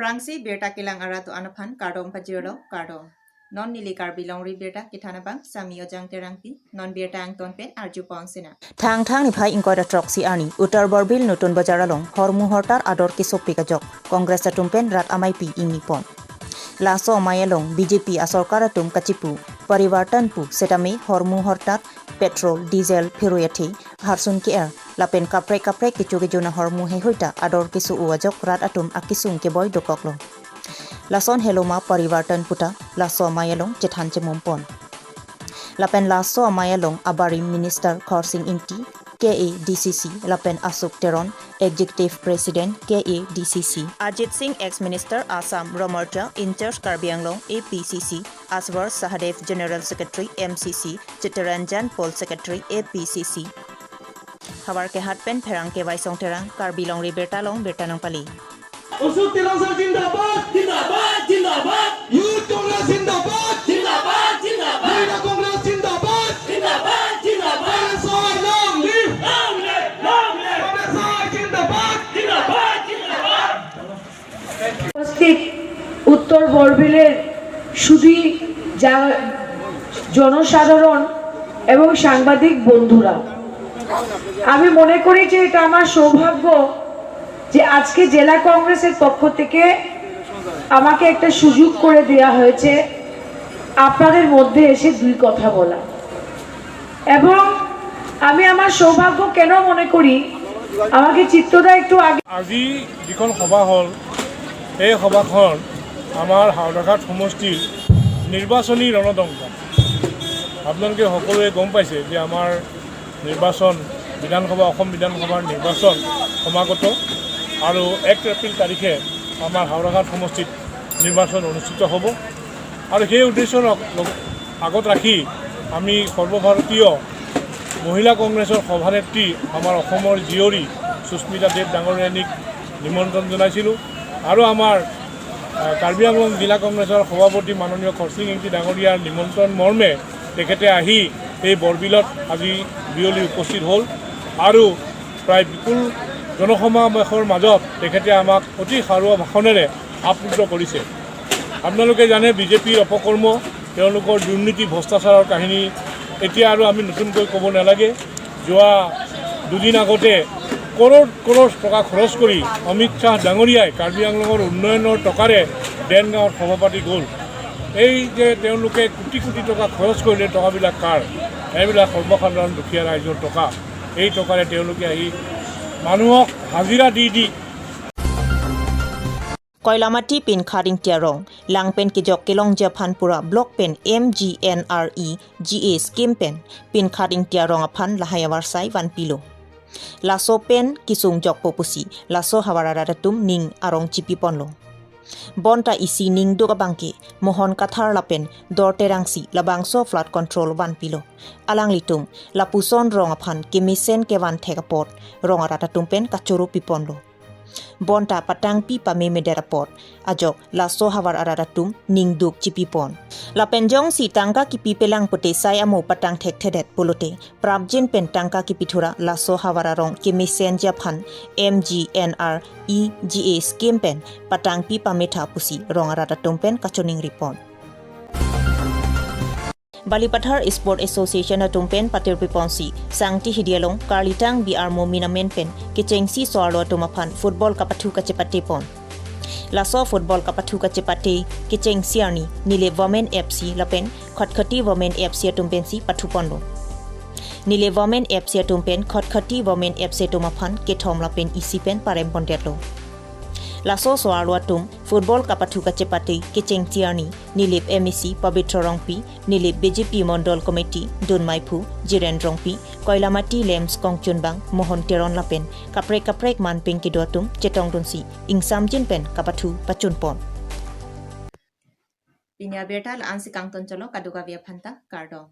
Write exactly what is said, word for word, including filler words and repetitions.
Aphrangsi birta kelang arat do-an aphan kardom pajirlo, kardom. Non neli Karbi Longri Birta kethan abang Sami Ojang Terangpi, non birta angton pen arju pon sinang. Thangthang niphai ingkoi ra throksi arni Uttar Borbil Nutun Bazar along hormu hortar ador kesopik ajok Congress atum pen rat ameipi ingni pon. Laso amei along B J P asorkar atum kachipu Parivartan pu setame hormu hortar petrol, diesel, phirui athe harsun ke-er lapen kaprek kaprek kecho kejun ahormu heihui ta ador keso-o ajok rat atum akesung keboi dokoklo. Lason heloma Parivartan puta laso amei along chethan chemum pon. Lapen laso amei along abarim Minister Khorsing Ingti, K A D C C, lapen Ashok Teron, Executive President, K A D C C, Ajit Singh, ex-minister Assam, Ram Morcha, in-charge Karbi Anglong, A P C C, Aswar Sahadev, General Secretary, M C C, Chittaranjan Paul, Secretary, A P C C. Havar kehat pen pherangke Waisong Terang, Karbi Longri Birta along birta nangpali. Ashok Teron sir zindabad! Zindabad, zindabad! Youth Congress zindabad! Zindabad, zindabad! Mahila Congress zindabad! Zindabad, zindabad! Long live! Long live! Long live! Congress zindabad! Zindabad, zindabad! উপস্থিত উত্তর বড়বিলের সুধী জা-, জনসাধারণ এবং সাংবাদিক বন্ধুরা, আমি মনে করি যে এটা আমার সৌভাগ্য যে আজকে জেলা কংগ্রেসের পক্ষ থেকে আমাকে একটা সুযোগ করে দেওয়া হয়েছে আপনাদের মধ্যে এসে দুই কথা বলা। এবং আমি আমার সৌভাগ্য কেন মনে করি, আমাকে চিত্তদা একটু আগে আজি যিখন সভা হ'ল, এই সভাখন আমাৰ হাওৰাঘাট সমষ্টিৰ নিৰ্বাচনী ৰণদংকা। আপোনালোকে সকলোৱে গম পাইছে যে আমাৰ নিৰ্বাচন, বিধানসভা, অসম বিধানসভাৰ নিৰ্বাচন সমাগত আৰু এক এপ্ৰিল তাৰিখে আমাৰ হাওৰাঘাট সমষ্টিত নিৰ্বাচন অনুষ্ঠিত হ'ব। আৰু সেই উদ্দেশ্য লগ-, লগ-, আগত ৰাখি আমি সৰ্বভাৰতীয় মহিলা কংগ্ৰেছৰ সভানেত্ৰী আমাৰ অসমৰ জীয়ৰী সুস্মিতা দেৱ ডাঙৰীয়ানীক নিমন্ত্ৰণ জনাইছিলোঁ। আৰু আমাৰ, আহ, কাৰ্বি আংলং জিলা কংগ্ৰেছৰ সভাপতি মাননীয় খৰচিং ইংতি ডাঙৰীয়াৰ নিমন্ত্ৰণ মৰ্মে তেখেতে আহি এই বৰবিলত আজি বিয়লি উপস্থিত হ'ল আৰু প্ৰায় বিপুল জনসমাৱেশৰ মাজত তেখেতে আমাক অতি সাৰুৱা ভাষণেৰে আপ্লুত কৰিছে। আপোনালোকে জানে, বিজেপিৰ অপকৰ্ম, তেওঁলোকৰ দুৰ্নীতি, ভ্ৰষ্টাচাৰৰ কাহিনী এতিয়া আৰু আমি নতুনকৈ ক'ব নালাগে। যোৱা দুদিন আগতে কৰোৰ কৰোৰ টকা খৰচ কৰি অমিত শ্বাহ ডাঙৰীয়াই কাৰ্বি আংলঙৰ উন্নয়নৰ টকাৰে দেনগাঁৱৰ সভা পাতি গ'ল। এই যে তেওঁলোকে কোটি কোটি টকা খৰচ কৰিলে, টকাবিলাক কাৰ? এইবিলাক সৰ্বসাধাৰণ দুখীয়া ৰাইজৰ টকা। এই টকাৰে তেওঁলোকে আহি মানুহক হাজিৰা দি দি Koilamati Pinkhat Ingti arong, lang pen kejok kelongji aphan pura block pen M G N R E G A scheme pen Pinkhat Ingti arong aphan lahai avarsai vanpilo. Laso pen kesung jokpo pusi laso havar arat atum ning arong chipi ponlo. Bonta isi ning duk abangke Mohon Kathar lapen Dor Terangsi labangso flood control vanpilo. Alanglitum lapuson rong aphan kemesen kevan thek apot rong arat atum pen kachoro pi ponlo. Bonta patangpi pamemedet apot ajok laso havar arat atum ning duk chipi pon. Lapen jongsi tangka kipi pelang pute sai amo patang thekthedet pulote prapjin pen tangka kipi thura laso havar arong kemesenji aphan M G N R E G A scheme pen patangpi pametha pusi rong arat atum pen kachiningri pon. Balipathar Sport Association atum pen patirpi ponsi Sangti Hidi along Karlitang B R Momin amen pen kechengsi so-arlo atum aphan football kapathu kachepate pon. Laso football kapathu kachepate kechengsi arni Nilip Women F C lapen Khatkhati Women F C atum pensi pathu ponlo. Nilip Women F C atum pen Khatkhati Women F C atum aphan kethom lapen isi pen parem pondetlo. Laso so-arlo atum football kapathu kachepate kechengsi arni Nilip M A C Pabitra Rongpi, Nilip B J P Mondol Committee dunmaiphu Jiren Rongpi, Koilamati Lems kongchunbang Mohon Teron lapen kaprek kaprek manpeng kedo atum chetongdunsi ingsamjin pen kapathu pachun pon. Pini abirta la-ansi kangton cholo, kadokave aphanta kardom.